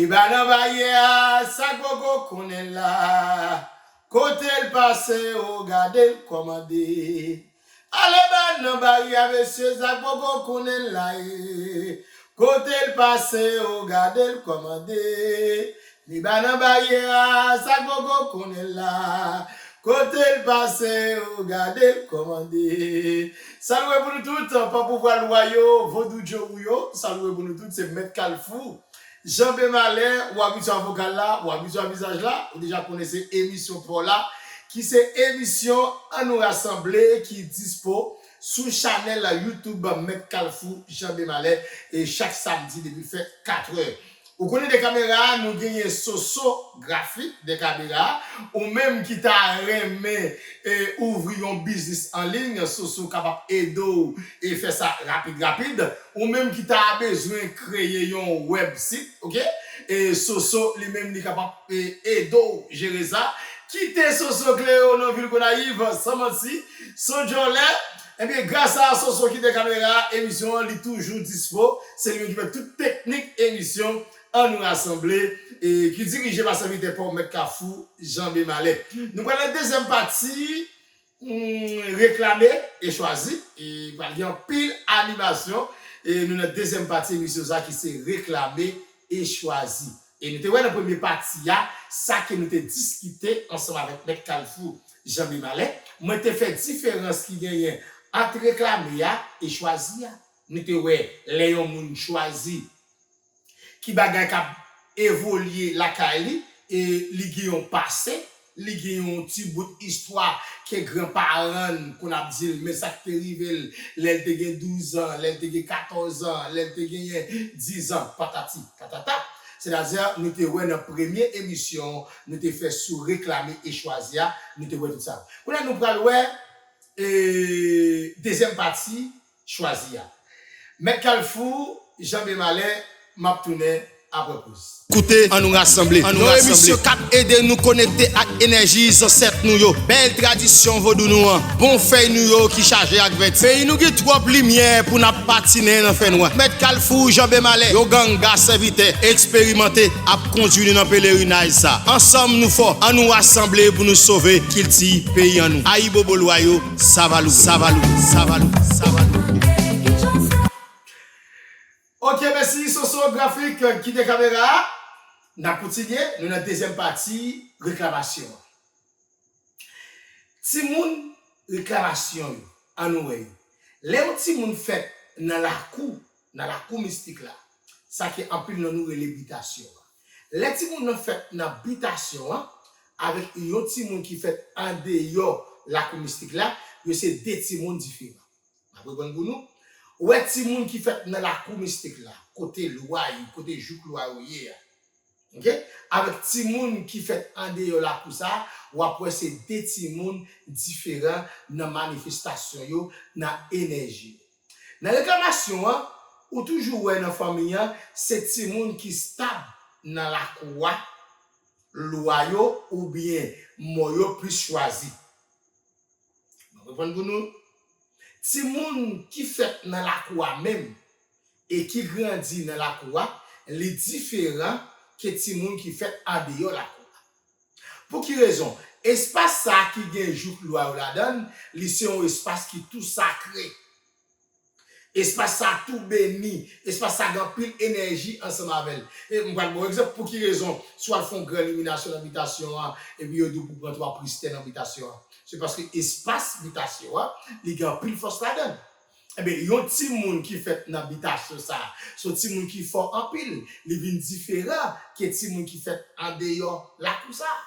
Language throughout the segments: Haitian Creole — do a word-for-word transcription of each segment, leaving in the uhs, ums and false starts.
Li ba nan baryè a, sa k poko konnen l la. Kote l pase, o gade l kòmande. Ale ba nan baryè a, mesye, sa k poko konnen l la, e. Kote l pase, o gade l kòmande. Li ba nan baryè a, sa k poko konnen l la. Kote l pase, o gade l kòmande. Salut pou nou tout, pa pouvwa lwa yo, vodou djowou yo. Salut pou nou tout, se Mèt Kalfou. Janbe Malè, ou abitye a vokal la, ou abitye a vizaj la, ou deja konnen se emisyon pa w la, ki se emisyon Ann Nou Rasanble ki dispo sou chanèl YouTube Mèt Kalfou Janbe Malè, e chak samdi depi l fè katrè. Ou konnen dèyè kamera a, nou genyen Soso Grafik dèyè kamera a, ou menm ki ta renmen e ouvri yon biznis an liy, Soso kapab ede w e fè sa rapid rapid. Ou menm ki ta bezwen kreye yon wèbsit, oke? E Soso li menm li kapab e ede w jere sa. Kite Soso Cléo nan vil Gonayiv, san manti, san djòlè. Ebyen, gras a Soso ki dèyè kamera, emisyon an li toujou dispo. Se li menm ki fè tout teknik emisyon Ann Nou Rasanble, e ki dirije pa sèvitè pa w Mèt Kalfou Janbe Malè. Nou pral nan dezyèm pati, hmm, reklame e chwazi. E pral gen anpil animasyon. E nou nan dezyèm pati emisyon sa ki se reklame e chwazi. E nou te wè nan premye pati a, sa ke nou te diskite ansanm avèk Mèt Kalfou Janbe Malè. Mwen te fè diferans ki genyen ant reklame a e chwazi a. Nou te wè lè yon moun chwazi ki bagay k ap evolye lakay li, e li gen yon pase, li gen yon ti bout istwa ke granparan l konn ap di l, men sa k te rive l lè l te gen douz an, lè l te gen katòz an, lè l te genyen diz an, patati patata. Sètadi, nou te wè nan premye emisyon nou te fè sou reklame e chwazi a, nou te wè tout sa. Kounye a nou pral wè e, dezyèm pati, chwazi a. Mèt Kalfou, Janbe Malè, m ap tounen apre poz. Koute, Ann Nou Rasanble. Yon emisyon k ap ede nou konekte ak enèji zansèt nou yo. Bèl tradisyon vodou nou an. Bon fèy nou yo ki chaje ak vèti. Peyi nou gen twòp limyè pou n ap patinen nan fènwa. Mèt Kalfou, Janbe Malè, yo ganga sèvitè eksperimante ap kondui nou nan pelerinaj sa. Ansanm nou fò, ann nou rasanble pou nou sove kilti peyi an nou. Ayibobo lwa yo, savalou, savalou, savalou, savalou. Ok, mèsi Soso Grafik, kite kamera a. N ap kontinye, nou nan dezyèm pati reklamasyon an. Timoun reklamasyon yo, ann nou wè yo. Lè yon timoun fèt nan lakou, nan lakou mistik la, sa ke anpil nan nou rele bitasyon an. Lè timoun nan fèt nan bitasyon an, avèk yon timoun ki fèt andeyò lakou mistik la, yo se de timoun diferan. M ap reprann pou nou. Ou wè timoun ki fèt nan lakou mistik la, kote lwa yo, kote jouk lwa yo ye a. Ok? Avèk timoun ki fèt andeyò lakou sa a, w ap wè se de timoun diferan nan manifestasyon yo, nan enèji yo. Nan reklamasyon an, ou toujou wè nan fanmi an, se timoun ki stab nan lakou a, lwa yo oubyen mò yo plis chwazi. M ap reprann pou nou. Timoun ki fèt nan lakou a menm e ki grandi nan lakou a, li diferan ke timoun ki fèt andeyò lakou a. Pou ki rezon? Espas sa a ki gen jouk lwa yo ladan l, li se yon espas ki tou sakre. Espas sa a tou beni, espas sa a gen anpil enèji ansanm avè l. E m pral ba w egzanp pou ki rezon, si w al fè yon gran liminasyon nan bitasyon an, epi yo di w pou pran twa pristè nan bitasyon an. Se paske espas bitasyon an, li gen anpil fòs ladan l. Ebyen, yon timoun ki fèt nan bitasyon sa a, se yon timoun ki fò anpil, li vin diferan ke timoun ki fèt andeyò lakou sa a.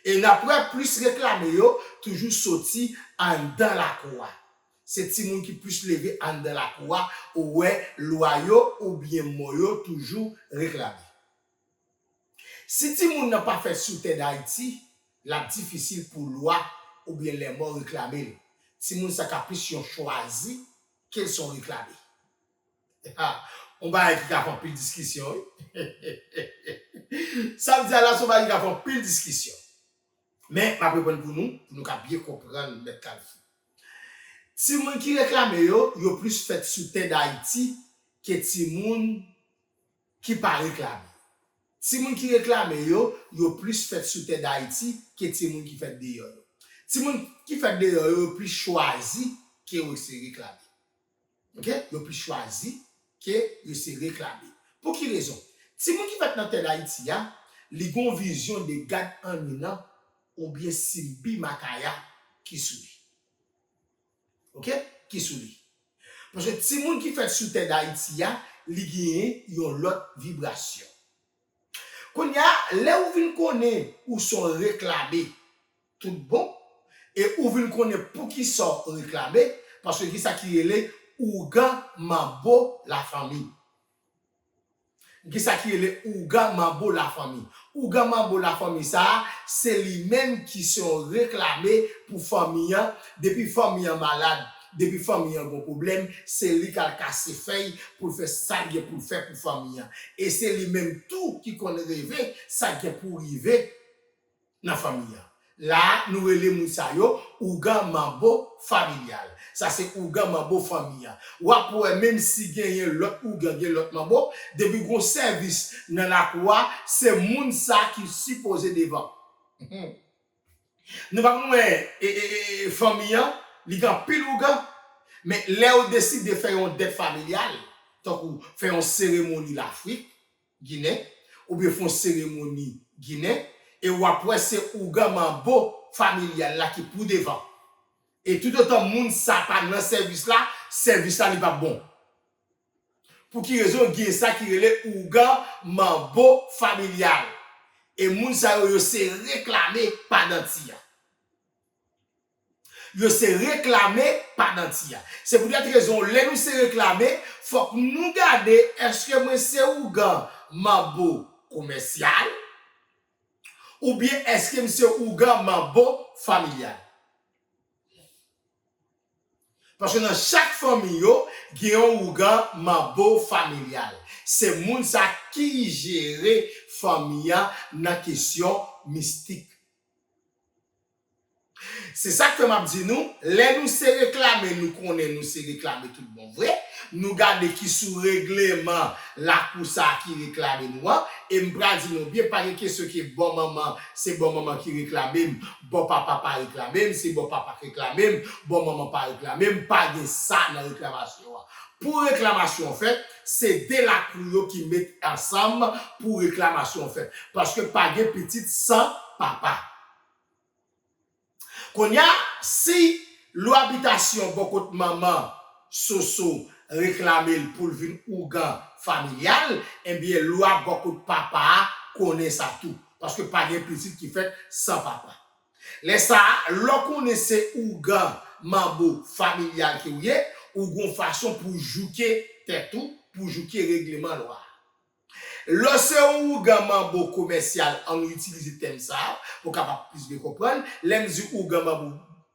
E n ap wè plis reklame yo toujou soti anndan lakou a. Se timoun ki plis leve anndan lakou a, ou wè lwa yo oubyen mò yo toujou reklame. Si timoun nan pa fèt sou tè Dayiti, l ap difisil pou lwa oubyen lèmò reklame l. Timoun sa ka plis yon chwazi ke l se yon reklame. Ha, yon bagay ki ka fè anpil diskisyon, wi. Sa m di a la, se yon bagay ki ka fè anpil diskisyon. Men, m ap reprann pou nou, pou nou ka byen konprann Mèt Kalfou. Timoun ki reklame yo, yo plis fèt sou tè Dayiti ke timoun ki pa reklame. Timoun ki reklame yo, yo plis fèt sou tè Dayiti ke timoun ki fèt deyò yo. Timoun ki fèt deyò yo, yo plis chwazi ke yo se reklame. Oke? Yo plis chwazi ke yo se reklame. Pou ki rezon? Timoun ki fèt nan tè Dayiti a, li gon vizyon de gad anminan oubyen simbi makaya ki sou li. Oke? Ki sou li. Paske timoun ki fèt sou tè Dayiti a, li genyen yon lòt vibrasyon. Kounye a, lè ou vin konnen ou se yon reklame tout bon, e ou vin konnen poukisa w reklame, paske gen sa ki rele ougan manbo lafanmi. Gen sa ki rele ougan manbo lafanmi. Ougan manbo lafanmi sa a, se li menm ki se yon reklame pou fanmi an. Depi fanmi an malad, depi fanmi an gon pwoblèm, se li k al kase fèy pou l fè sa l gen pou l fè pou fanmi an. E se li menm tou ki konn reve sa k gen pou rive nan fanmi an. La, nou rele moun sa yo ougan manbo familyal. Sa se ougan manbo fanmi an. W ap wè, menm si genyen lòt ougan, gen lòt manbo, depi gon sèvis nan lakou a, se moun sa ki sipoze devan. Nou pa konn wè, e, e, e, e, fanmi an, li gen anpil ougan, men lè yo deside fè yon dèt familyal, tankou fè yon seremoni Lafrik, Ginen, oubyen fè yon seremoni Ginen, e w ap wè se ougan manbo familyal la ki pou devan. E toutotan moun sa pa nan sèvis la, sèvis la li p ap bon. Pou ki rezon? Gen sa ki rele ougan manbo familyal. E moun sa yo, yo se reklame pa danti a. Yo se reklame pa danti a. Se poutèt rezon, lè nou se reklame, fòk nou gade, èske mwen se ougan manbo komèsyal, oubyen èske m se ougan manbo familyal? Paske nan chak fanmi yo, gen yon ougan manbo familyal. Se moun sa ki jere fanmi an nan kesyon mistik. Se sa k fè m ap di nou, lè nou se reklame, nou konnen nou se reklame tout bon vre. Nou gade ki sou regleman lakou sa a ki reklame nou an, e m pral di nou byen, pa gen kesyon ke bò manman, se bò manman ki reklame m, bò papa pa reklame m, se bò papa k reklame m, bò manman pa reklame m, pa gen sa nan reklamasyon an. Pou reklamasyon an fèt, se de lakou yo ki met ansanm pou reklamasyon an fèt. Paske pa gen pitit san papa. Kounye a, si lwa bitasyon bò kot manman Soso reklame l pou l vin ougan familyal, ebyen, lwa bò kot papa a konnen sa tou. Paske pa gen pitit ki fèt san papa. Lè sa a, lè w konnen se ougan manbo familyal ke w ye, ou gon fason pou w jouke tèt ou, pou w jouke regleman lwa a. Lè w se yon ougan manbo komèsyal, ann nou itilize tèm sa a, pou w kapab plis byen konprann. Lè m di ougan manbo,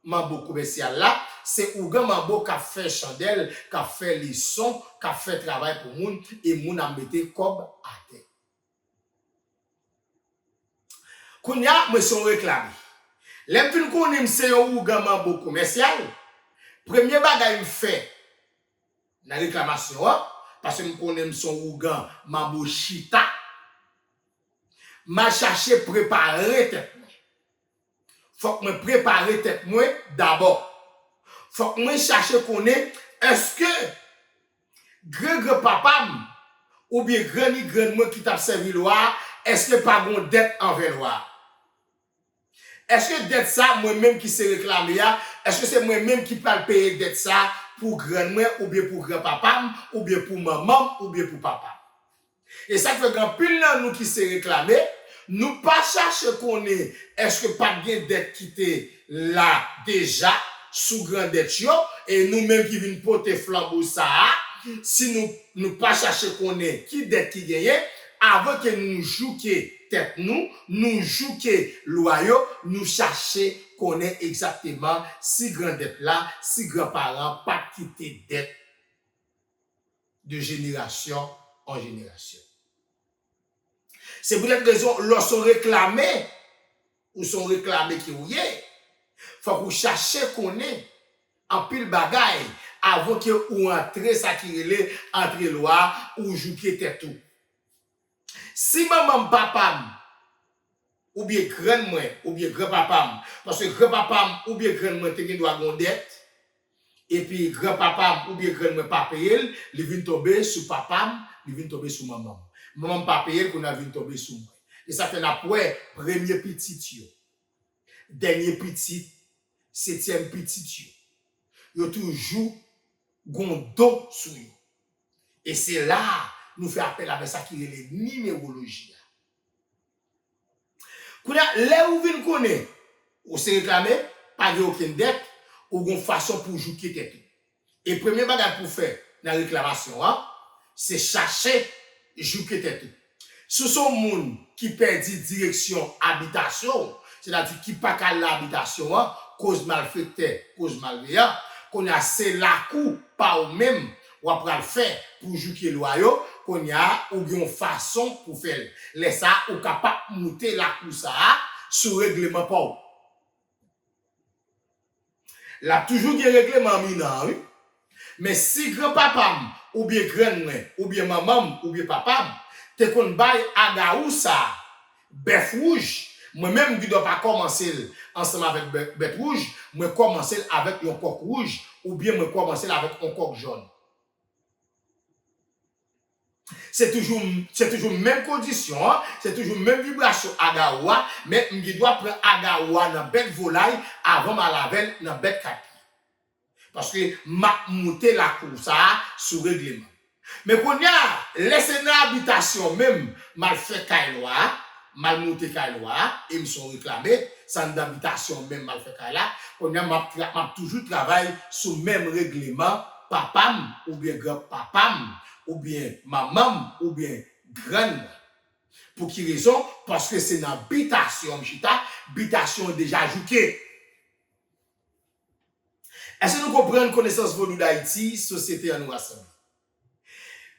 manbo komèsyal la, se ougan manbo k ap fè chandèl, k ap fè leson, k ap fè travay pou moun, e moun ap mete kòb atè. Kounye a, mwen se yon reklame. Lè m fin konnen m se yon ougan manbo komèsyal, premye bagay m fè nan reklamasyon an, paske m konnen m se yon ougan manbo chita, m al chache prepare tèt mwen. Fòk mwen prepare tèt mwen dabò. Fòk mwen chache konnen èske grangranpapa m oubyen grangrann mwen ki t ap sèvi lwa a, èske pa gon dèt anvè lwa a? Èske dèt sa, mwen menm ki se reklame a, èske se mwen menm ki pral peye dèt sa pou grann mwen oubyen pou granpapa m oubyen pou manman m oubyen pou papa m? E sa k fè gen anpil nan nou ki se reklame, nou pa chache konnen èske pa t gen dèt ki te la deja sou gran dèt yo, e nou menm ki vin pote flanbo sa a, si nou, nou pa chache konnen ki dèt ki genyen, avan ke nou jouke tèt nou, nou jouke lwa yo, nou chache konnen egzakteman si gran dèt la, si gran paran pa t kite dèt de jenerasyon an jenerasyon. Se poutèt rezon, lòske w reklame, ou se yon reklame ke w ye, fòk ou chache konnen anpil bagay avan ke ou antre sa ki rele antre lwa, ou jouke tèt ou. Si manman m, papa m, oubyen grann mwen, oubyen granpapa m, paske granpapa m oubyen grann mwen te gen dwa gen yon dèt, epi granpapa m oubyen grann mwen pa peye l, li vin tonbe sou papa m, li vin tonbe sou manman m. Manman m pa peye l, kounye a l vin tonbe sou mwen. E sa fè n ap wè premye pitit yo, dènye pitit, setyèm pitit yo, yo toujou gon do sou yo. E se la a nou fè apèl avè sa ki rele nimewoloji a. Kounye a, lè ou vin konnen ou se reklame, pa gen okenn dèt, ou gon fason pou w jouke tèt ou. E premye bagay pou w fè nan reklamasyon an, se chache jouke tèt ou. Si w se yon moun ki pèdi direksyon abitasyon w, sètadi ki pa ka al nan abitasyon an, koz malfektè, koz malveyan, kounye a se lakou pa w menm w ap pral fè pou jouke lwa yo, kounye a ou gen yon fason pou fè l. Lè sa a, ou kapab moute lakou sa a sou regleman pa w. L ap toujou gen regleman minan an, wi. Men si granpapa m, oubyen grann mwen, oubyen manman m, oubyen papa m, te konn bay agawou sa a, bèf wouj, mwen menm m gen dwa pa kòmanse l ansanm avèk bè-, bèt wouj, mwen kòmanse l avèk yon kòk wouj, oubyen mwen kòmanse l avèk yon kòk jòn. Se toujou, se toujou menm kondisyon an, se toujou menm vibrasyon agawou a, men m gen dwa pran agawou a nan bèt volay avan m al avè l nan bèt kat pye. Paske m ap moute lakou sa a sou regleman. Men kounye a, lè se nan abitasyon menm, m al fè kay lwa a, m al moute kay lwa a, e m se yon reklame, se anndan abitasyon menm m al fè kay la, kounye a m ap tra-, m ap toujou travay sou menm regleman papa m, oubyen granpapa m, oubyen manman m, oubyen grann mwen. Pou ki rezon? Paske se nan bitasyon m chita, bitasyon an deja jouke. Èske nou konprann konesans vodou Dayiti, sosyete an nou rasanble?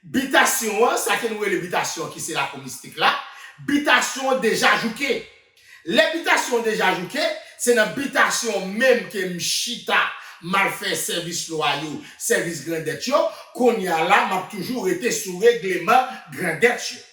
Bitasyon an, sa ke nou rele bitasyon an ki se lakou mistik la, bitasyon an deja jouke. Lè bitasyon an deja jouke, se nan bitasyon an menm ke m chita, m al fè sèvis lwa yo, sèvis grandèt yo, kounye a la, m ap toujou rete sou regleman grandèt yo.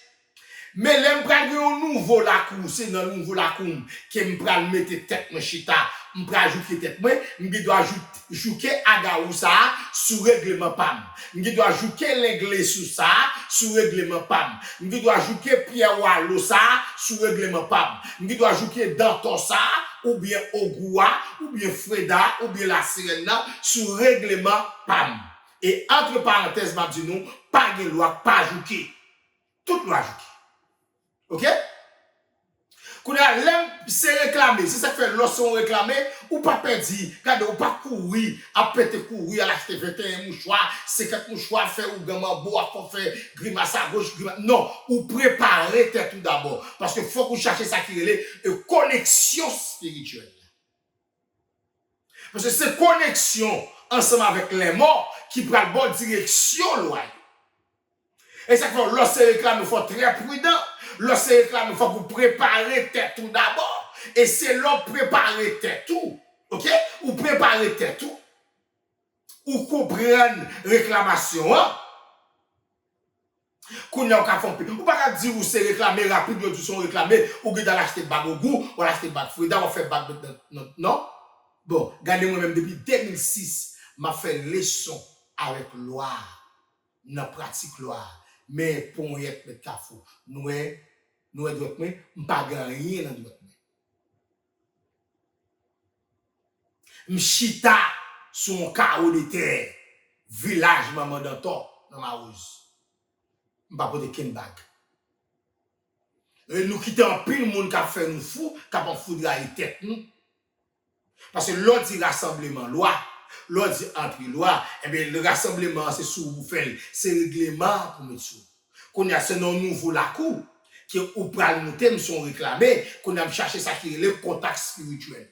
Men lè m pral gen yon nouvo lakou, se nan nouvo lakou m ke m pral mete tèt mwen chita, m pral jouke tèt mwen, m gen dwa jou-, jouke agawou sa a sou regleman pa m. M gen dwa jouke lenglesou sa a sou regleman pa m. M gen dwa jouke pyè walo sa a sou regleman pa m. M gen dwa jouke dantò sa a, oubyen ogou a, oubyen freda a, oubyen lasirèn nan sou regleman pa m. E antre parantèz, m ap di nou, pa gen lwa k pa jouke. Tout lwa jouke. Oke? Kounye a, lè m se reklame, se sa k fè lè w se yon reklame, ou pa pèdi, gade, ou pa kouri, ap pete kouri, al achte venteyen mouchwa, senkant mouchwa, fè ougan manbo, ap fè w fè grimas agoch, grimas, non, ou prepare tèt ou dabò. Paske fòk ou chache sa ki rele, e, koneksyon espirityèl. Paske se koneksyon ansanm avèk lèmò ki pral ba w direksyon lwa yo. E sa k fè, lè w se reklame, fò w trè pridan. Lè w se reklame, fòk ou prepare tèt ou dabò. E se lè w prepare tèt ou, oke? Ou prepare tèt ou. Ou konprann reklamasyon an. Kounye a ou ka fè yon pi-, ou pa ka di ou se reklame rapid, yo di w se yon reklame, ou gentan al achte bag ogou, w al achte bag freda, w ap fè bag nan, nan, non. Bon, gade mwen menm depi de mil sis, m ap fè leson avèk lwa a, nan pratik lwa a. Men ponyèt mèt kafou. Nou wè, nou wè dwèt mwen, m pa gen anyen nan dwèt mwen. M chita sou yon kawo de tè, vilaj Manman Dantò, nan Mawoz. M pa pote kenn bag. E nou kite anpil moun k ap fè nou fou, k ap anfoudraye tèt nou. Paske lè w di rasanbleman lwa, lè w di antre lwa, ebyen, rasanbleman an se sou ou pou fè l, se regleman an pou met sou ou. Kounye a, se nan yon nouvo lakou ke ou pral moute, m se yon reklame, kounye a, m chache sa ki rele kontak espirityèl.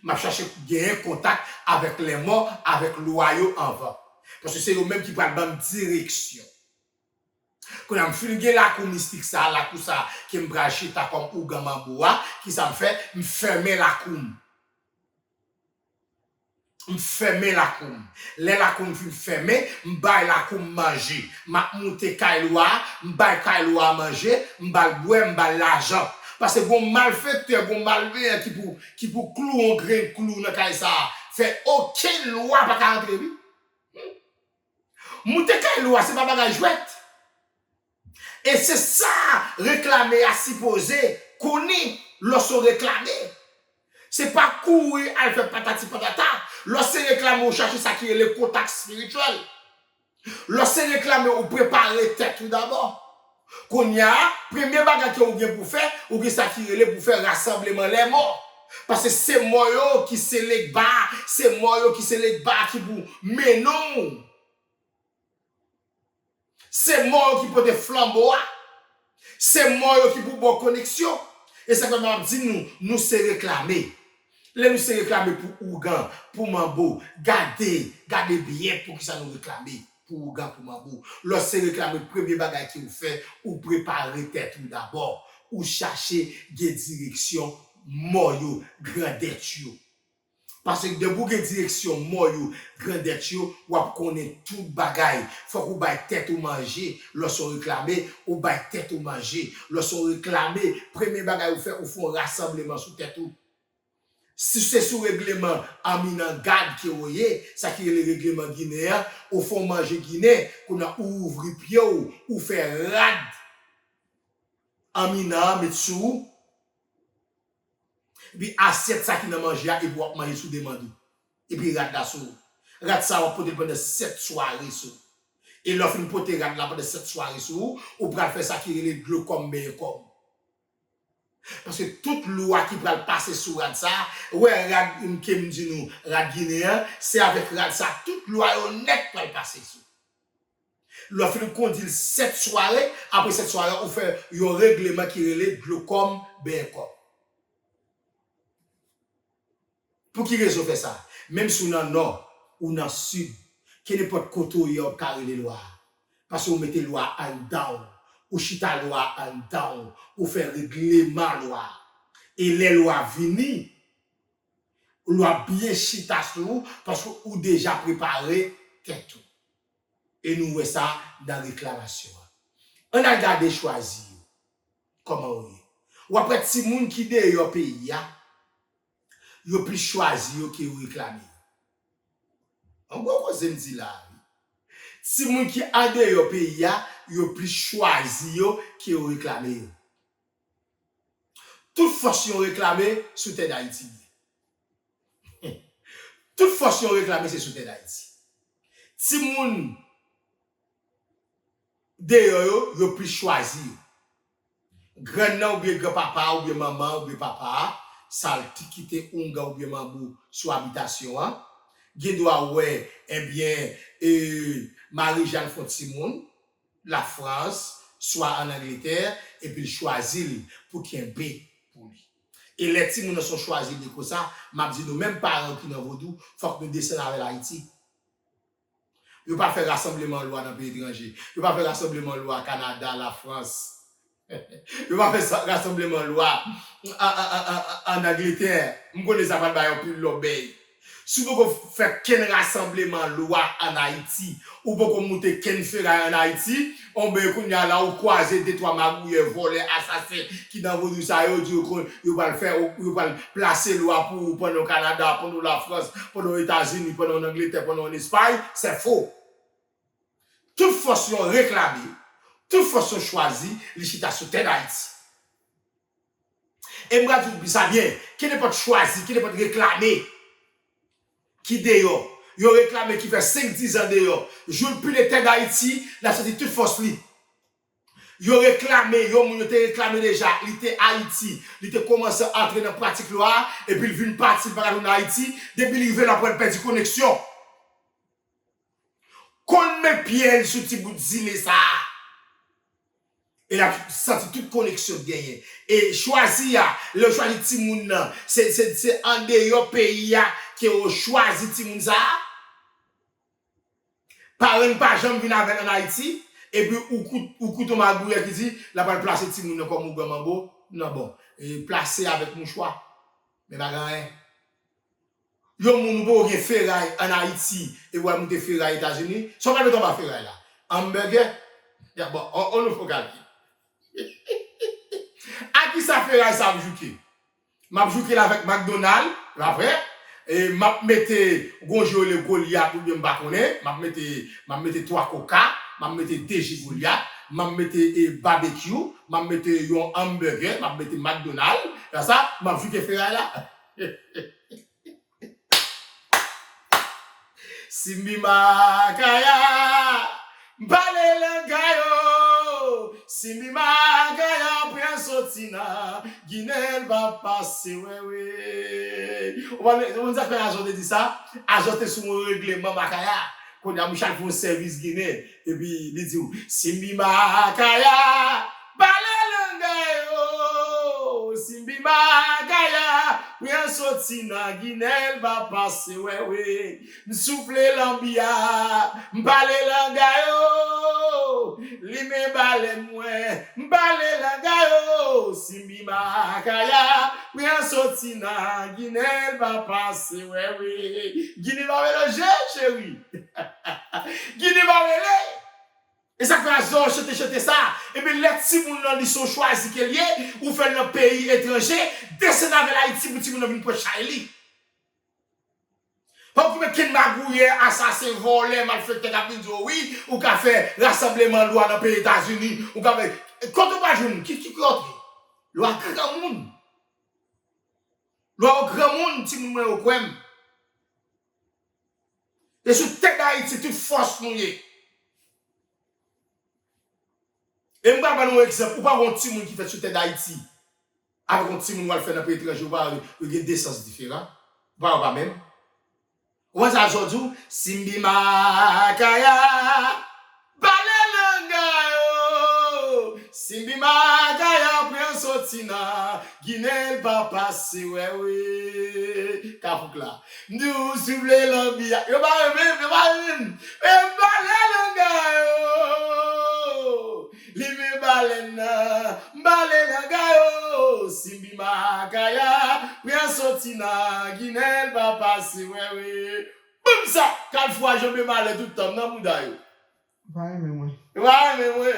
M ap chache genyen kontak avèk lèmò, avèk lwa yo anvan. Paske se yo menm ki pral ban m direksyon. Kounye a, m fin gen lakou mistik sa a, lakou sa a, ke m pral chita kòm ougan manbo a, kisa m fè? M fèmen lakou m. M fèmen lakou m. Lè lakou m fin fèmen, m bay lakou m manje. M ap moute kay lwa a, m bay kay lwa a manje, m ba l bwè, m ba l lajan. Paske gon malfektè, gon malveyan ki pou, ki pou klou yon grenn klou nan kay sa a, fè okenn lwa pa ka antre, wi. Moute kay lwa, se pa bagay jwèt. E se sa reklame a sipoze konnen lòske w reklame. Se pa kouri al fè patati patata. Lòske reklame, ou chache sa ki rele kontak espirityèl. Lòske reklame, ou prepare tèt ou dabò. Kounye a, premye bagay ke ou gen pou fè, ou gen sa ki rele pou fè rasanbleman lèmò. Paske se mò yo ki se legba, se mò yo ki se legba ki pou mennen w. Se mò yo ki pote flanbo a. Se mò yo ki pou ba w koneksyon. E sa k fè m ap di nou, nou se reklame. Lè nou se reklame pou ougan, pou manbo, gade, gade byen poukisa nou reklame pou ougan, pou manbo. Lè w se reklame, premye bagay ke ou fè, ou prepare tèt ou dabò. Ou chache gen direksyon mò yo, grandèt yo. Paske depi w gen direksyon mò yo, grandèt yo, w ap konnen tout bagay. Fòk ou bay tèt ou manje. Lòske w reklame, ou bay tèt ou manje. Lòske w reklame, premye bagay ou fè, ou fè yon rasanbleman sou tèt ou. Si se sou regleman Anminan Gad ke w ye, sa ki rele regleman ginen an, ou fè yon manje ginen, kounye a ou ouvri pye w, ou fè rad Anminan an met sou ou. Epi asyèt sa ki nan manje a, epi w ap manje sou demann ou. Epi rad la sou ou. Rad sa a, w ap pote l pandan sèt sware sou ou. E lè w fin pote rad la pandan sèt sware sou ou, ou pral fè sa ki rele dlo kò m benyen kò m. Paske tout lwa ki pral pase sou rad sa a, ou wè rad ke m di nou, rad ginen an, se avèk rad sa a, tout lwa yo nèt pral pase sou. Lè w fin kondi l sèt sware, apre sèt sware, ou fè yon regleman ki rele dlo kò m, benyen kò m. Pou ki rezon w fè sa? Menm si w nan nò, ou nan sid, kenenpòt kote w ye, w ap ka rele lwa a. Paske w mete lwa a anndan w, ou chita lwa a anndan w, ou fè regleman lwa a. E lè lwa vini, lwa byen chita sou ou, paske ou deja prepare tèt ou. E nou wè sa nan reklamasyon an. Ann al gade chwazi yo. Kòman yo ye? W ap wè timoun ki deyò peyi a, yo plis chwazi yo ke yo reklame yo. Yon gwo koze m di la a, wi. Timoun ki andeyò peyi a, yo plis chwazi yo ke yo reklame yo. Tout fòs yon reklame sou tè Dayiti li ye. Tout fòs yon reklame se sou tè Dayiti. Timoun deyò yo, yo plis chwazi yo. Grann nan oubyen granpapa a oubyen manman an oubyen papa a, sa l te kite oungan oubyen manbo sou abitasyon an, gen dwa wè, ebyen, e, Marijàn fè yon timoun, Lafrans, swa ann Angletè, epi l chwazi l pou kenbe pou li. E lè timoun nan se yon chwazi l ye konsa, m ap di nou, menm paran ki nan vodou, fòk nou desann avè l Ayiti. Yo pa fè rasanbleman lwa nan peyi etranje. Yo pa fè rasanbleman lwa Kanada, Lafrans. Yo pa fè sa, rasanbleman lwa an, an, an, an, an, ann Angletè. M konnen sa pral bay anpil lòbèy. Si w poko fè kenn rasanbleman lwa ann Ayiti, ou poko moute kenn feray ann Ayiti, enben kounye a la ou kwaze de twa magouyè, vòlè, asasen ki nan vodou sa yo, di yo konn, yo pral fè, yo pral plase lwa pou ou pandan w Kanada, pandan w Lafrans, pandan w Etazini, pandan w Angletè, pandan w Espay, se fo. Tout fòs yon reklame, tout fòs yon chwazi, li chita sou tè Dayiti. E m pral di w sa byen, kenenpòt chwazi, kenenpòt reklame ki deyò, yon reklame ki fè senk, diz an deyò, jou l pile tè Dayiti, l ap sòti tout fòs li. Yo reklame, yon moun yo te reklame deja, li te Ayiti, li te kòmanse antre nan pratik lwa a, epi l vin pati, li pa ka tounen Ayiti, depi li rive la, pou l pèdi koneksyon. Konn met pye l sou ti bout zile sa a. E l ap santi tout koneksyon l genyen. E chwazi a, lè yo chwazi timoun nan, se, se, se andeyò peyi a ke yo chwazi timoun sa a. Paran n pa janm vin avè l ann Ayiti, epi ou kout-, ou koute yon magouyè ki di, l ap al plase timoun nan kòm ougan manbo. Non, bon, e plase avèk mouchwa. Men pa gen anyen. Yon moun ou poko gen feray ann Ayiti, epi w al moute feray Etazini, sa w pral mete anba feray la? Hamburger? Ya, bon, on, on nou fè yon kalkil. A kisa feray sa ap jouke? M ap jouke l avèk McDonald, pa vre? E m ap mete, gon jou yo rele Goliath oubyen m pa konnen, m ap mete, m ap mete twa koka, m ap mete de ji Goliath, m ap mete, e, barbecue, m ap mete yon hamburger, m ap mete McDonald, sa, m ap jouke feray la. Simbi Makaya, m pale langa yo. Simbi Makaya pran soti nan Ginen, l pa pase wè wi. Ou konn, ou konn sa k fè Azò te di sa? Azò te sou yon regleman Makaya. Kounye a, mouche al fè yon sèvis Ginen. Epi li di w, Simbi Makaya, pale langa yo. Simbi Makaya, pran soti nan Ginen, l pa pase wè wi. M soufle lanbi a, m pale langa yo. Limen balèn mwen, m pale langa yo. Simbi Makaya, pran soti nan Ginen, l pa pase wè wi. Ginen pa melanje, cheri. Ginen pa mele. E sa k fè Azò chante chante sa. Ebyen, lè timoun nan li se yon chwazi ke l ye, ou fè l nan peyi etranje, desann avè l Ayiti pou timoun nan vin pran chay li. Pa okipe kenn magouyè, asasen, vòlè, malfektè k ap vin di w wi, ou ka fè rasanbleman lwa nan peyi Etazini, ou ka fè, kote w pral jwenn, ki, ki kote? Lwa granmoun. Lwa yo granmoun, timoun mwen yo kwè m. E sou tè Dayiti tout fòs nou ye. E m pral ba nou yon egzanp. Ou pa wè yon timoun ki fèt sou tè Dayiti avèk yon timoun w al fè nan peyi etranje, ou pa wè yo gen de sans diferan? Ou pa wè pa menm? Ou wè sa Azò di w? Simbi Makaya, pale langa yo. Simbi Makaya pran soti nan Ginen, l pa pase wè wi. Kafouk la. M di w soufle lanbi a. Yo pa renmen, yo pa renmen. E m pale langa yo. Limen balèn nan, m pale langa yo. Simbi Makaya, pran soti nan Ginen, l pa pase wè wi. Boum sa, Kalfou a janbe malè tout tan, m nan bouda yo. Ou pa renmen mwen. Ou pa renmen mwen.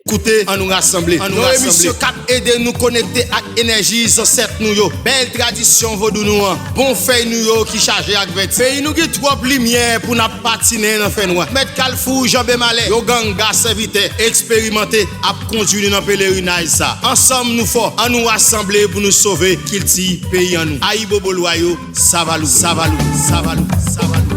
Koute, ann nou rasanble. Ann nou rasanble. Yon emisyon k ap ede nou konekte ak enèji zansèt nou yo. Bèl tradisyon vodou nou an. Bon fèy nou yo ki chaje ak vèti. Peyi nou gen twòp limyè pou n ap patinen nan fènwa. Mèt Kalfou janbe malè. Yon ganga sèvitè eksperimante ap kondui nou nan pelerinaj sa. Ansanm nou fò. Ann nou rasanble pou nou sove kilti peyi an nou. Ayibobo lwa yo, Savalou, Savalou, Savalou, Savalou.